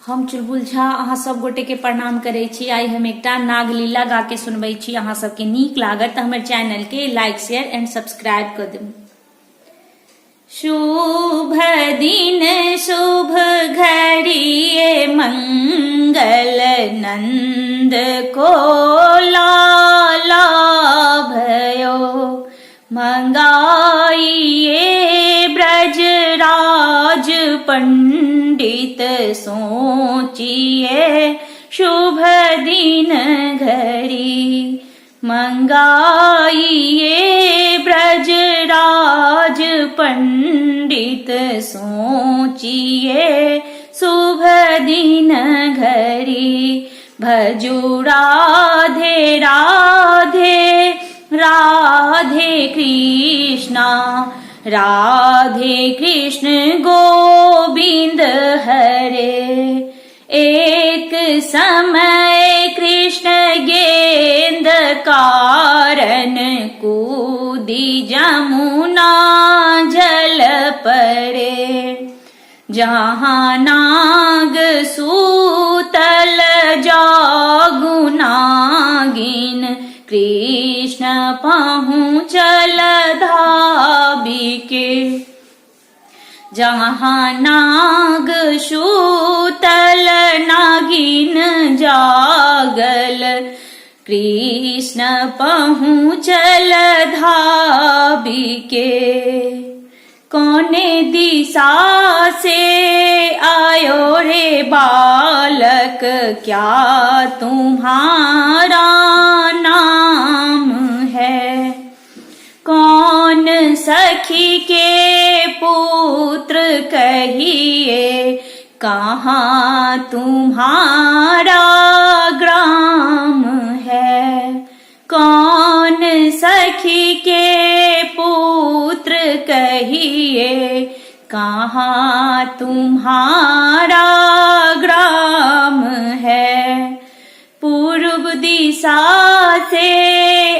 हम चुलबुल झा अहाँ सब गोटे के प्रणाम करै छी। आइ हम एकटा नागलीला गा के सुनबै छी। अहाँ सबके नीक लागत तऽ हमर चैनल के लाइक, शेयर एंड सब्सक्राइब कऽ देब। शुभ दिन शुभ घड़िए मंगल नंद को लाला भयो, मंगाइए ब्रजराज पंडित सोचिए शुभ दिन घड़ी, मंगाइए ब्रजराज पंडित सोचिए शुभ दिन घड़ी। भजू राधे राधे राधे कृष्णा, राधे कृष्ण गोविंद हरे। एक समय कृष्ण गेंद कारण कूदी जमुना जल परे, जहाँ नाग सूतल जागु नागिन, कृष्ण पहुँचल धाबी के। जहाँ नाग सूतल नागिन जागल, कृष्ण पहुँचल धाबी के। कोने दिशा से आयो रे बालक, क्या तुम्हारा नाम है? कौन सखी के पुत्र कहिए, कहाँ तुम्हारा ग्राम है? कौन सखी के पुत्र कहिए, कहाँ तुम्हारा ग्राम है? पूर्व दिशा से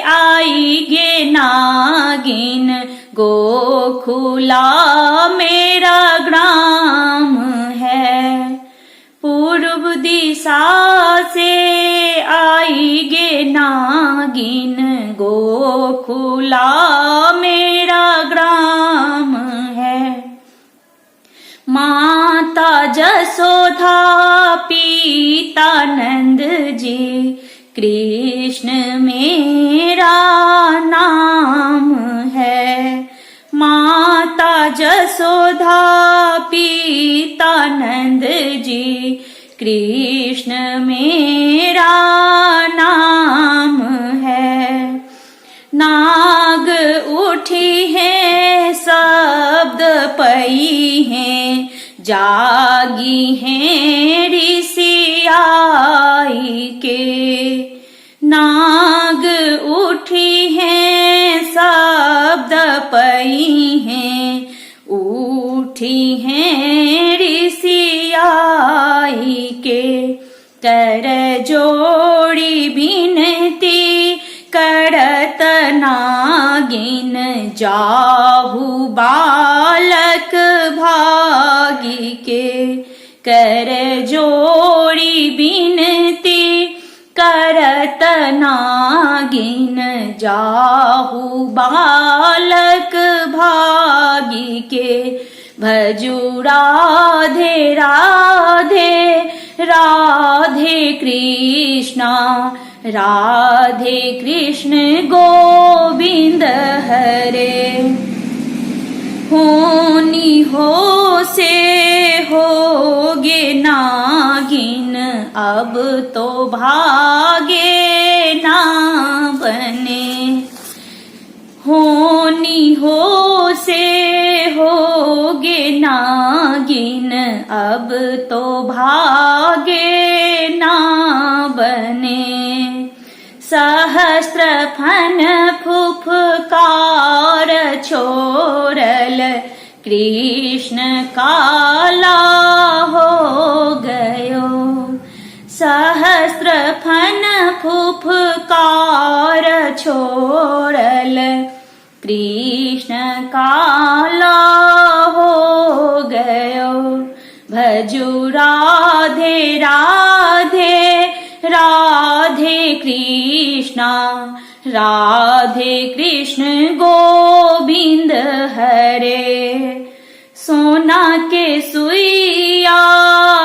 आई गे नागिन, गोखुला मेरा ग्राम है। पूर्व दिशा से आई गे नागिन, गोखुला मेरा ग्राम है। माता जसोधा पिता नंद जी, कृष्ण मेरा नाम है। माता जसोधा पिता नंद जी, कृष्ण मेरा नाम है। नाग उठी है शब्द पई है, जागी है ऋषि आई के। नाग उठी है शब्द पई है, उठी है ऋषि आई के। कर जोड़ी बिनती करत नागिन, जाहु बालक भागी के। कर जोड़ी बिनती करत नागिन, जाहु बालक भागी के। भजू राधे राधे राधे कृष्णा, राधे कृष्ण गोविंद हरे। होनी हो से होगे नागिन, अब तो भागे ना बने। होनी हो से होगे नागिन, अब तो भागे ना बने। सहस्त्र फन फुफकार छोड़ल, कृष्ण काला हो गयो। सहस्त्र फन फुफकार छोड़ल, कृष्ण काला हो गयो। भजू राधे राधे राधे राधे कृष्णा राधे कृष्ण गोविंद हरे। सोना के सुइया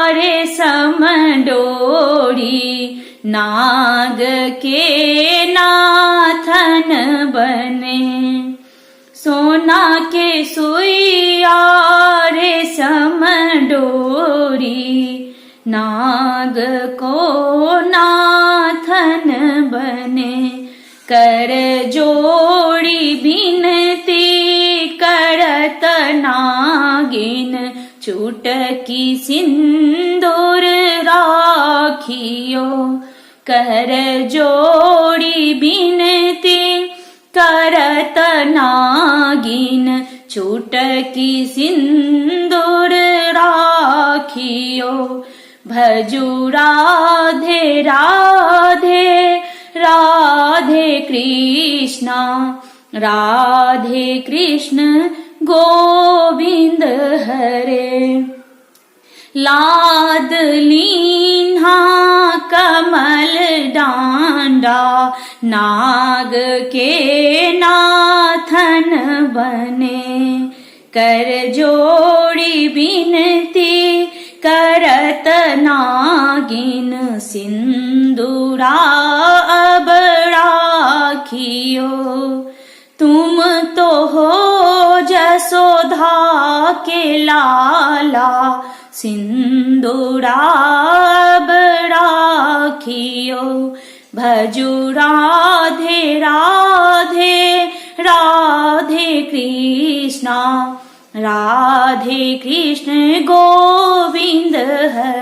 रे सम डोरी, नाग के नाथन बने। सोना के सुइया रे सम डोरी, नाग को नाथन बने। कर जोड़ी बिनती करत नागिन, चुटकी सिंदूर राखियो। कर जोड़ी बिनती करत नागिन, चुटकी सिंदूर राखियो। भजू राधे राधे राधे कृष्णा राधे कृष्ण गोविंद हरे। लाद लीन्हा कमल डांडा, नाग के नाथन बने। कर जोड़ी बिनती करत नागिन, सिंदूरा अब राखियो। तुम तो हो जसोधा के लाला, सिंदूरा अब राखियो। भजू राधे राधे राधे कृष्णा राधे कृष्ण गोविंद हरे।